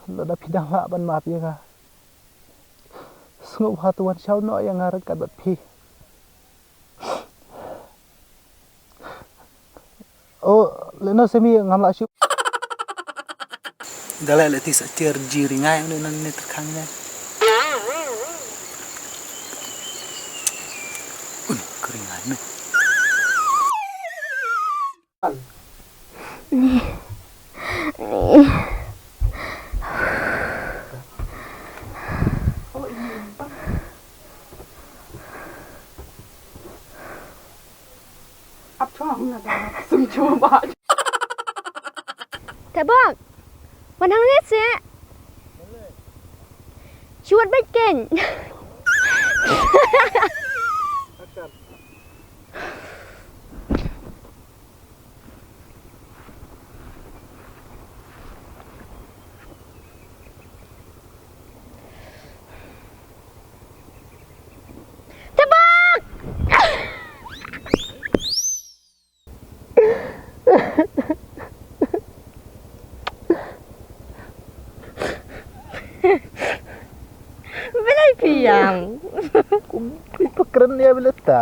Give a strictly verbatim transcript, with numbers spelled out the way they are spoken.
Lada phi dang lah ban map ïa nga, sngewbha to wan shaw noh ïa nga ryngkat bad phi. Oh, lehno Semi, ngam lah shuh. Da leh leh ti sa tiar ji ringai ne nan ne terkhang ne. Un keringai ne. Te bok. Wan hangne seh. Shu wat beit kein. Te bok! Balei phi ïam? Kum phi pakren ïa balei ta?